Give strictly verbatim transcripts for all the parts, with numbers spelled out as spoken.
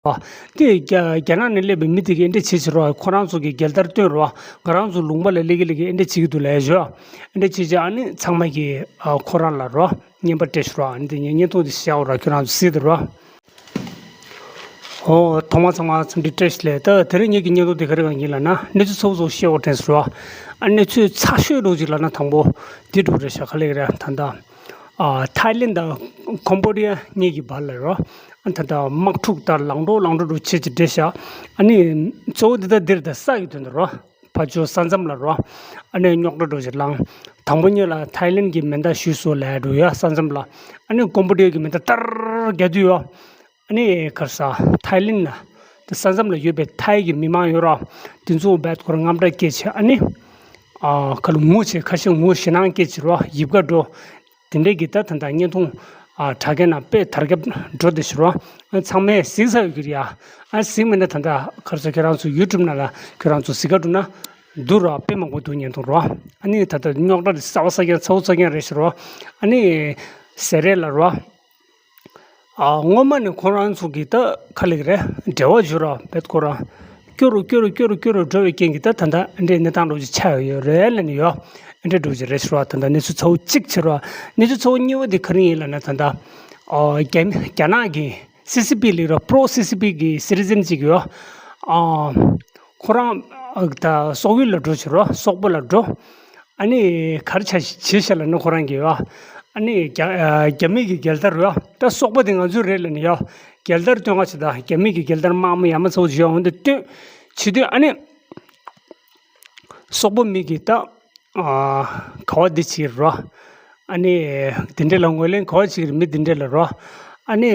རོ། དེ་རྒྱ་རྒྱ་ནག་ནས་སླེབས་པའི་མི་དེ་གིས་འདི་འདྲ་བྱེད་བྱེད་རོ། ཁོ་རང་ཚོ་གི་རྒྱལ་དར་སྟོན་རོ། ང་རང་ཚོ་ལུང་པ་ལ་སླེབས་ཀྱི་སླེབས་ཀྱི་འདི་འདྲ་བྱེད་ཀྱི་འདུག་ལབ་ཞོ། འདི་འདྲ་བྱེད་བྱེད་ཨ་ནི་ཚང་མ་གིས་ཨ་ཁོ་རང་ལ་རོ། བརྙན་པར་སྤྲད་ཤོག་རོ། ཨ་ནི་དེ་ངས་བརྙན་ཐུང་དེ་བཞག་རོ། ཁྱོད་རང་ཚོ་གཟིགས་དང་རོ། ཨོ། ཐོག་མ་ཚང་མ་འཚམས་འདྲི་བཀྲ་ཤིས་བདེ་ལེགས། ད་དེ་རིང་ངེད་ཀྱི་བརྙན་ཐུང་དེ་ག་རེ་གང་ཡིན་ལབ་ན། གནས་ཚུལ་ཚ་བོ་ཚ་བོ་བཤད་དགོས་དྲན་སོང་རོ། ཨ་གནས་ཚུལ་ཚ་ཤོས་འདྲ་བོ་ཅིག་ལབ་ན་དང་པོ་འདི་འདྲ་བོ་རེད་ཤག་ག་ལེ་ག་རེ་ད་ལྟ། ཨ་ཐའི་ལེན་དང་ཀོམ་བོ་ཌི་ཡ་གཉིས་ཀྱི་བར་ལ་རོ། ཨ་ད་ལྟ་དམག་འཁྲུག་དང་ལང་གྲོ་ལང་གྲོ་འདྲ་བོ་བྱེད་ཅིག་འདྲ་ཤག་ཨ་ནི་གཙོ་བོ་འདི་ད་འདིར་ད་ས་ཡི་དོན་དུ་རོ། ཕར་ཕྱོགས་ས་མཚམས་ལ་རོ། ཨ་ནི་རྙོག་དྲ་འདྲ་བོ་ཅིག་ལངས། དང་པོ་ཉིད་ལ་ཐའི་ལེན་གྱི་མེ་མདའ་གཞུས་སོང་ལབ་འདྲ་བོ་ཡ་ས་མཚམས་ལ། ཨ་ནི་ཀོམ་བོ་ཌི་ཡ་གི་མེ་མདའ་ཏར་རྒྱག་དུས་ཡོ། ཨ་ནི་ག་རེ་ཟ། ཐའི་ལེན་ལ། དེ་ས་མཚམས་ལ་ཡོད་པའི་ཐའི་གི་མི་མང་ཡོད་རོ། དེ་ཚོ་བད་ཁོ་རང་དངངས་སྐྲག་སྐྱེས་བྱས་ཨ་ནི། ཨ་ཁ་ལོ་ངུ་བྱས་ཁ་ཤས་ངུ་ཞེད་སྣང་སྐྱེས་བྱས་རོ། ཡིབ་ཀ་འགྲོ། དེ་འདྲས་ཀྱི་ད་ད་ལྟ་བརྙན་ཐུང་ཨ་དྲ་རྒྱ་ནང་དཔེ་དར་ཁྱབ་འགྲོ་བསྡད་ཤག་རོ། ཨ་ཚང་མས་གཟིགས་ཚར་ཡོད་ཀྱི་རེད་ཡ། ཨ་གཟིགས་མེད་ན་ད་ལྟ་ག་རེ་ཟ། ཁྱོད་རང་ཚོ་ཡུ་ཊུབ་ནང་ལ་ཁྱོད་རང་ཚོ་གཟིགས་ག་འགྲོ་ན་འདུག་རོ། དཔེ་མང་པོ་འདུག་བརྙན་ཐུང་རོ། ཨ་ནི་ད་ལྟ་རྙོག་དྲ་དེ་གསར་པ་གསར་རྐྱང་ཚ་བོ་ཚ་རྐྱང་རེད་ཤག་རོ། ཨ་ནི་ཟེར་རེད་ལ་རོ། ཨ་སྔོན་མ་ནས་ཁོ་རང་ཚོ་གི་ད་ག་ལེ་ག་རེ་འབྲེལ་བ་བྱོས་རོགས་བེད་ཁོ་རང་། སྐྱོ་རུ་སྐྱོ་རུ་སྐྱོ་རུ་སྐྱོ་རུ་འགྲོ་བའི་རྐྱེན་གྱིས་ད་ད་ལྟ་འདྲའི་གནས་སྟངས་འདྲ་བོ་ཅིག་ཆགས་ཡོད་རེད་ལབ་ནས་ཡོད། འདྲ་འདྲ་བོ་ཅིག་རེད་ཤག་རོགས། ད་ལྟ་གནས་ཚུལ་ཚ་བོ་གཅིག་བྱས་རོགས། གནས་ཚུལ་ཚ་བོ་གཉིས་པ་དེ་ག་རེ་ཡིན་ལབ་ན་ད་ལྟ། ཨོ་རྒྱ་རྒྱ་ནག་གི་སི་སི་པི་ལབ་རོགས། པྲོ་སི་སི་པི་གི་སི་ཊི་ཛེན་ཅིག་ཡོད། ཨ་ཁོ་རང་ཨ་ད་སོག་ཡུལ་ལ་འགྲོ་བྱས་རོགས། སོག་པོ་ལ་འགྲོ། ཨ་ནི་ག་རེ་བྱས་བྱས་ཤག་ལབ་ན་ཁོ་རང་གིས་ཡོ། ཨ་ནི་རྒྱ་ཨ་རྒྱ་མི་གི་རྒྱལ་དར་ཡོ། ད་སོག་པོ་དེ་ང་ཚོའི་རེད་ལབ་ནས་ཡོ། རྒྱལ་དར་སྟོན་ག་བྱས། ད་རྒྱ་མི་གི་རྒྱལ་དར་དམར་མོ་ཡ་མ་ཚ་བོ་ཅིག་ཡོ། འོ་འདི་སྟོན་བྱེད་དུས་ཨ་ནི་སོག་པོ་མི་གིས་ད་ཨ་ག་བ་འདི་བྱེད་རོ། ཨ་ནི་དེ་འདྲས་ལ་ངོས་ལེན་ག་བ་བྱེད་ཀྱི་རེད། མི་དེ་འདྲས་ལ་རོ། ཨ་ནི།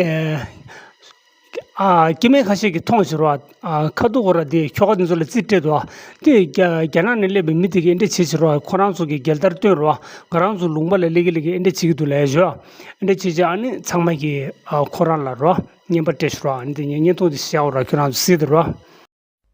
ཨ་སྐྱེ་དམན་ཁ་ཤས་ཀྱིས་མཐོང་བྱེད་རོགས། ཨ་ཁ་ཐུག་ཁོ་ར་དེ་ཁྱོ་ག་དེ་ཚོ་ལ་རྩིས་སྤྲད་འདུག་དེ་རྒྱ་རྒྱ་ནག་ནས་སླེབས་པའི་མི་དེ་གིས་འདི་འདྲ་བྱེད་བྱེད་རོགས། ཁོ་རང་ཚོ་གི་རྒྱལ་དར་སྟོན་རོགས། ང་རང་ཚོ་ལུང་པ་ལ་སླེབས་ཀྱི་སླེབས་ཀྱི་འདི་འདྲ་བྱེད་ཀྱི་འདུག་ལབ་ཞོ། འདི་འདྲ་བྱེད་བྱེད་ཨ་ནི་ཚང་མ་གིས་ཨ་ཁོ་རང་ལ་རོ། བརྙན་པར་སྤྲད་ཤོག་རོགས། ཨ་ནི་དེ་ངས་བརྙན་ཐུང་དེ་བཞག་རོགས། ཁྱོད་རང་ཚོ་གཟིགས་དང་རོགས།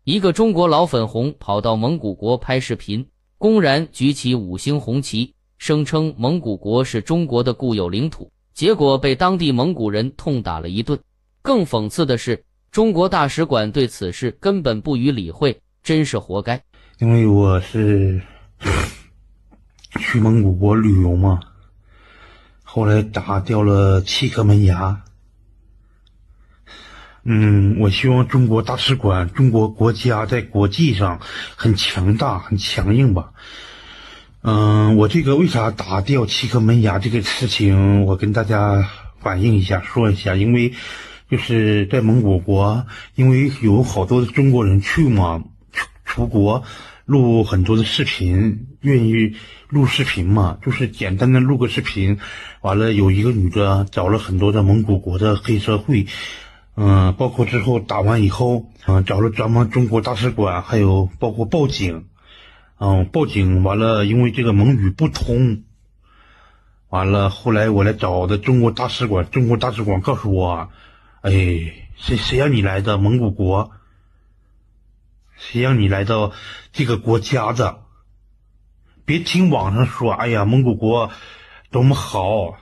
一个中国老粉红跑到蒙古国拍视频，公然举起五星红旗，声称蒙古国是中国的固有领土，结果被当地蒙古人痛打了一顿。更讽刺的是，中国大使馆对此事根本不予理会，真是活该。因为我是去蒙古国旅游嘛，后来打掉了七颗门牙。嗯，我希望中国大使馆、中国国家在国际上很强大、很强硬吧。嗯，我这个为啥打掉七颗门牙这个事情，我跟大家反映一下、说一下，因为就是在蒙古国，因为有好多的中国人去嘛，出出国录很多的视频，愿意录视频嘛，就是简单的录个视频，完了有一个女的找了很多的蒙古国的黑社会，嗯，包括之后打完以后，嗯，找了咱们中国大使馆，还有包括报警，嗯，报警完了，因为这个蒙语不通，完了后来我来找的中国大使馆，中国大使馆告诉我，哎，谁谁让你来的蒙古国？谁让你来到这个国家的？别听网上说，哎呀，蒙古国多么好。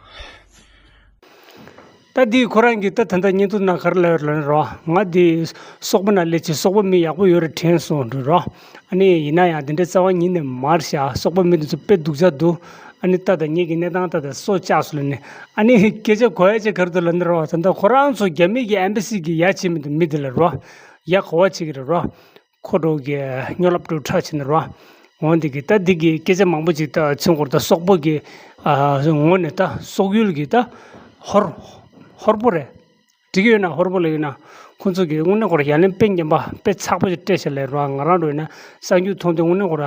ད་འདི་ཁོ་རང་གིས་ད་ད་ལྟ་བརྙན་ཐུང་ནང་ག་རེ་ལབ་ཡོད་ལབ་ན་རོ། ང་འདི་སོག་པོ་ནང་སླེབས་བྱས་སོག་པོ་མི་ཡག་པོ་ཡོད་རེད་དྲན་སོང་འདྲ་རོ། ཨ་ནི་ཡིན་ན་ཡང་དེ་འདྲའི་རྩ་བ་ཉིད་ནས་མ་རེད་ཤག་སོག་པོ་མི་འདི་ཚོ་དཔེ་སྡུག་ཅག་འདུག་ཨ་ནི་ད་ལྟ་ངེད་ཀྱི་གནས་སྟངས་ད་ལྟ་སྲོག་བཅག་སོང་ལབ་ནས། ཨ་ནི་སྐད་ཆ་གོ་ཡ་ཆེ་ག་རེ་འདུག་ལབ་ན་རོ། ད་ལྟ་ཁོ་རང་ཚོ་རྒྱ་མི་གི་ཨེམ་བྷ་སི་གི་ཡ་བྱེད་མི་འདུག་མི་འདི་ལ་རོ། ཡ་གོ་བ་བྱེད་ཀྱི་རེད་རོ། ཁོ་འགྲོ་གི་སྨྱོ་ལབ་འགྲོ་ཁྲ་ཆེ་ནི་རོ། འོང་འདི་གི་ད་འདི་གི་སྐད་ཆ་མང་པོ་ཅིག་ད་ཚུན་སྐོར་ད་སོག་པོ་གི་ཨ་ངོས་ནས་ད་སོག་ཡུལ་གི་ད་ཧོར་ཧོར་པོ་རེད། འགྲིག་གི་ཡོད་ན་ཧོར་པོ་ལ་ཡོད་ན་ཁོང་ཚོ་གི་དངོས་གནས་སྐོར་ཡ་ལན་དཔེ་ངན་པ་དཔེ་ཚགས་པོ་ཅིག་སྤྲད་ཤག་ལབ་རོ། ང་རང་འགྲོ་ཡིན་ན་གསར་འགྱུར་མཐོང་དུས་དངོས་གནས་སྐོར་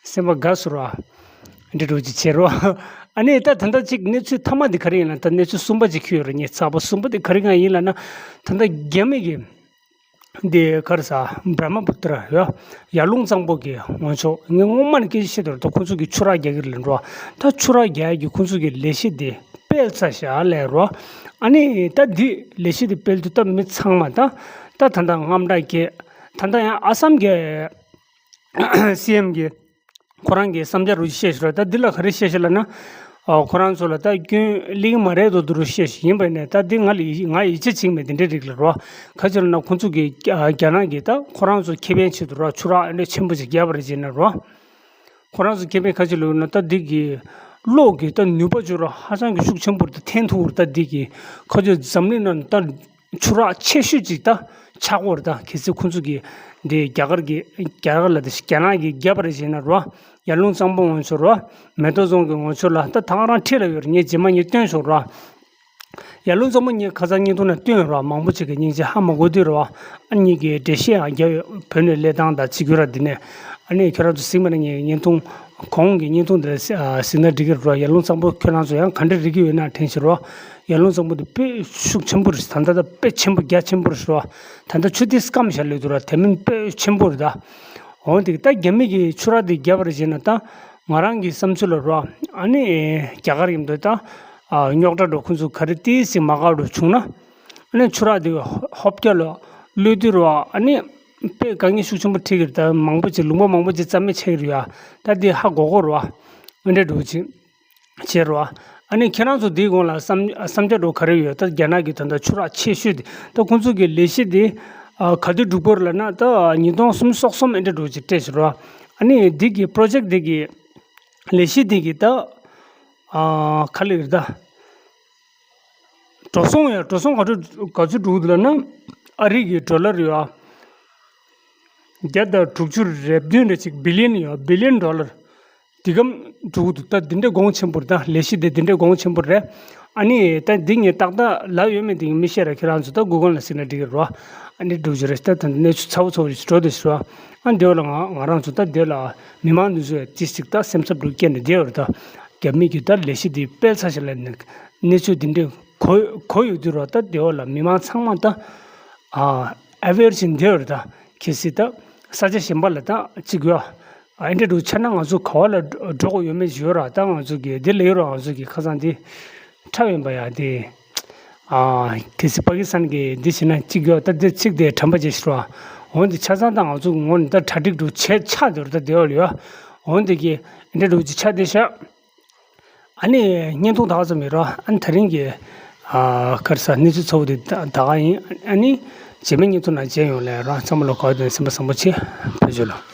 སེམས་པ་དགའ་སོང་རོ། འདི་འགྲོ་ཅིག་བྱེད་རོ། ཨ་ནི་ད་ད་ལྟ་ཅིག་གནས་ཚུལ་མཐའ་མ་འདི་ག་རེ་ཡིན་ན། ད་གནས་ཚུལ་གསུམ་པ་ཅིག་ཁྱོད་ཡོད་རེད། ངས་ཚགས་པ་གསུམ་པ་འདི་ག་རེ་གང་ཡིན་ལབ་ན། ད་ལྟ་རྒྱ་མི་གི་འདི་ག་རེ་ཟ་བྲ་མ་པུ་ཏྲ་ཡོ། ཡར་ཀླུང་གཙང་པོ་གི་ངོ་ཕྱོགས། ངས་སྔོན་མ་ནས་སྐད་ཆ་བཤད་དོ་རེད། ད་ཁོང་ཚོ་གི་ཆུ་རགས་རྒྱག་གི་རེད་ལབ་འགྲོ། ད་ཆུ་རགས་རྒྱག་ཡ་གི་ཁོང་ཚོ་གི་ལས་གཞི་འདི་སྤེལ་ཚར་ཤག་ལབ་རོ། ཨ་ནི་ད་འདི་ལས་གཞི་འདི་སྤེལ་དུས་ད་མི་ཚང་མ་ད་ད་ད་ད་དངངས་སྐྲག་སྐྱེས། ད་ད་ཡང་ཨ་སམ་གི་སི་ཨེམ་གི་ཁོ་རང་གི་བསམ་འཆར་རུ་བཤད་ཤག་རོ། ད་འདི་ལ་ག་རེ་བཤད་ཤག་ལབ་ན། ཨ་ཁོ་རང་ཚོ་ལ་ད་སྐྱོན་སླེབས་ཀྱི་མ་རེད་དོ་འདུག་རོ་བཤད་ཤིག་ཡིན་པ་ནས། ད་འདི་ང་ལ་ཡི་ང་ཡིད་ཆེས་བྱེད་མེད་དེ་འདྲ་རིགས་ལ་རོ། ག་ཅི་ལབ་ན་ཁོང་ཚོ་གི་ཨ་རྒྱ་ནག་གི་ད་ཁོ་རང་ཚོ་ཁེ་ཕན་ཆེད་དུ་རོ། ཆུ་རགས་ཨ་འདྲ་ཆེན་པོ་ཅིག་བརྒྱབ་པ་རེད་བྱས་ན་རོ། ཁོ་རང་ཚོ་ཁེ་ཕན་ག་ཅི་ལབ་ན་ད་འདི་གི་གློག་གི་ད་ནུས་པ་ཅིག་རོ། ཧ་ཅང་གི་ཤུགས་ཆེན་པོ་རེད། ད་འཐེན་ཐུབ་རེད། ད་འདི་གི་ཁ་ཅིག་འཛམ་གླིང་ནང་ད་ཆུ་རགས་ཆེ་ཤོས་ཅིག་ད་ཆགས་ཀྱི་ཡོད་རེད། ད་གལ་སྲིད་ཁོང་ཚོ་གིས་འདི་རྒྱ་གར་གྱི་རྒྱ་གར་ལ་དེ་རྒྱ་ནག་གིས་བརྒྱབ་པ་རེད་བྱས་ན་རོ། ཡར་ཀླུང་གཙང་པོ་ངོས་ཕྱོགས་རོ། མེ་ཏོག་རྫོང་གི་ངོས་ཕྱོགས་ལ་ད་ད་ག་རང་འཁྲིས་ལ་ཡོད་རེད། ངས་རྗེས་མ་ངས་སྟོན་ཆོག་རོ། ཡར་ཀླུང་གཙང་པོ་ངས་ཁ་སང་བརྙན་ཐུང་ནང་བཏོན་རོ། མང་པོ་ཅིག་གིས་སྙིང་རྗེ་ཧ་མ་གོ་དུས་རོ། ཨ་ནི་གི་འགྲེལ་བཤད་ཡང་རྒྱབ་ཡོད། བོད་ནས་གླེང་སྟངས་དང་གཅིག་གྱུར་ར། འདི་ནས་ཨ་ནི་ཁྱོད་རང་ཚོ་གཟིགས་མ་ན་ངས་བརྙན་ཐུང་གོང་གི་བརྙན་ཐུང་དེ་གཟིགས་ན་འགྲིག་གི་རོ། ཡར་ཀླུང་གཙང་པོ་ཁྱོད་རང་ཚོ་ཡང་ག་འདྲ་རིག་གི་ཡོད་ན་དྲན་ཞིག་རོ། ཡར་ཀླུང་གཙང་པོ་དེ་དཔེ་ཤུགས་ཆེན་པོ་རེད། ད་ལྟ་ད་དཔེ་ཆེན་པོ་རྒྱ་ཆེན་པོ་རེད་རོ། ད་ལྟ་ཆུ་དེ་སྐམ་བཞག་ལོས་འདུག་ར། དེ་མིན་དཔེ་ཆེན་པོ་རེད་ད། འོན་ཏེ་ད་རྒྱ་མི་གིས་ཆུ་རགས་དེ་བརྒྱབ་པ་རེད་བྱས་ན་ད་ང་རང་གི་བསམ་ཚུལ་ལ་རོ། ཨ་ནི་རྒྱ་གར་ཡིན་དུས་ད་རྙོག་དྲ་འགྲོ། ཁོང་ཚོ་ག་རེ་ཏིས་ཞིག་མ་དགའ་འགྲོ་བྱུང་ན། ཨ་ནི་ཆུ་རགས་དེ་ཧོབ་རྒྱ་ལ་གློད་དུས་རོ། ཨ་ནི་དཔེ་དཀའ་ངལ་ཤུགས་ཆེན་པོ་འཕྲད་ཀྱི་རེད། ད་མང་པོ་ཅིག་ལུང་པ་མང་པོ་ཅིག་རྩ་མེད་ཆགས་ཀྱི་རེད་ཡ། ད་དེ་ཧ་གོ་གོ་རོ། ཨ་འདྲ་འགྲོ་ཅིག་བྱེད་རོ། ཨ་ནི་ཁྱེད་རང་ཚོ་དེའི་གོང་ལ་བསམ་བསམ་འཆར་འགྲོ་ག་རེ་ཡོད། ད་རྒྱ་ནག་གི་ད་ལྟ་ཆུ་རགས་ཆེ་ཤོས་དེ་ད་ཁོང་ཚོ་གི་ལས་གཞི་དེ་ཨ་ག་དུས་འགྲུབ་པར་ལབ་ན་ད་ཉིས་སྟོང་སུམ་ཅུ་སོ་གསུམ་ཨེ་འདྲ་འགྲོ་ཅིག་སྤྲད་ཤིག་རོ། ཨ་ནི་འདི་གི་པྲོ་ཇེཀ་འདི་གི་ལས་གཞི་འདི་གི་ད་ཨ་ག་ལེར་ད་འགྲོ་སོང་ཡ། འགྲོ་སོང་ག་ཚོད་ག་ཚོད་འགྲོ་གི་འདུག་ལབ་ན། ཨ་རི་གི་ཌོ་ལར་ཡོད་ཨ། བརྒྱ་དང་དྲུག་ཅུ་རེ་བདུན་རེ་གཅིག་བི་ལི་ཡན་ཡོད། བི་ལི་ཡན་ཌོ་ལར་འདི་གམ་འགྲོ་གི་འདུག་ད་འདི་འདྲ་གོང་ཆེན་པོ་རེད། ད་ལས་གཞི་དེ་འདི་འདྲ་གོང་ཆེན་པོ་རེད། ཨ་ནི་ད་འདི་ངས་ཏག་ཏག་ལབ་ཡོད་མེད་དེ་མི་ཤེས་ར། ཁྱེད་རང་ཚོ་ད་གུ་གལ་ལ་གཟིགས་ན་འགྲིག་གི་རེད་བ། ཨ་ནི་འགྲོ་རྒྱུ་རེད། ད་ད་གནས་ཚུལ་ཚ་བོ་ཚ་བོ་ཞིག་འགྲོ་འདུག་ཟེར་བ། ཨ་འདི་བ་ལ་ང་ང་རང་ཚོ་ད་འདི་ལ་མི་མང་འདི་ཚོས་ཅི་ཞིག་ད་སེམས་འཚབ་འདུག་སྐྱེས་ནས་བསྡད་ཡོད་རེད། ད་རྒྱ་མི་གི་ད་ལས་གཞི་འདི་སྤེལ་ཚར་ཞིག་ལ་ནི་གནས་ཚུལ་འདི་འདྲ་གོ་གོ་ཡོད་དུས་རོ། ད་འདི་བ་ལ་མི་མང་ཚང་མ་ད་ཨ་ཨ་ཝེར་ཕྱིན་བསྡད་ཡོད་རེད། ད་གལ་སྲིད་ད་ས་ཆ་གཞན་པ་ལ་ད་གཅིག་ཡོད་ཨ་འདྲ་འགྲོ་ཆ་ན་ང་ཚོ་ག་བ་ལ་འགྲོ་དགོས་ཡོད་མེད་ཞུ་ར། ད་ང་ཚོ་གི་འདི་ལས་རོ། ང་ཚོ་གི་ཁ་སང་འདི་འཁྲབ་ཡིན་པ་ཡ་དེ། ཨ་གལ་སྲིད་པ་ཀི་སི་ཐན་གི་འདི་བྱས་ན་གཅིག་ཡོད། ད་འདི་ཚིག་དེ་དྲན་པ་བརྗེད་ཤི་རོ། འོན་ཏེ་ཆ་ཚང་ད་ང་ཚོ་ངོ་ནས་ད་གྲ་སྒྲིག་འགྲོ་བྱས་ཆགས་འདུག་ད་འདི་བ་ལ་ཡོད། འོན་ཏེ་གི་འདི་འགྲོ་ཅི་ཆགས་བསྡད་ཤག་ཨ་ནི་བརྙན་ཐུང་ད་ག་ཙམ་ཡིན་རོ། ཨ་ནི་ད་རིང་གི་ཨ་ག་རེ་ཟ་གནས་ཚུལ་ཚ་བོ་དེ་ད་ད་ག་ཡིན། ཨ་ནི་རྗེས་མའི་བརྙན་ཐུང་ནང་མཇལ་ཡོང་ལེ་རོ། ཚང་མ་ལ་གོ་བདེ་སེམས་པ་བཟང་པོ་བྱེད། ཕེབས་ཞུ་ལ།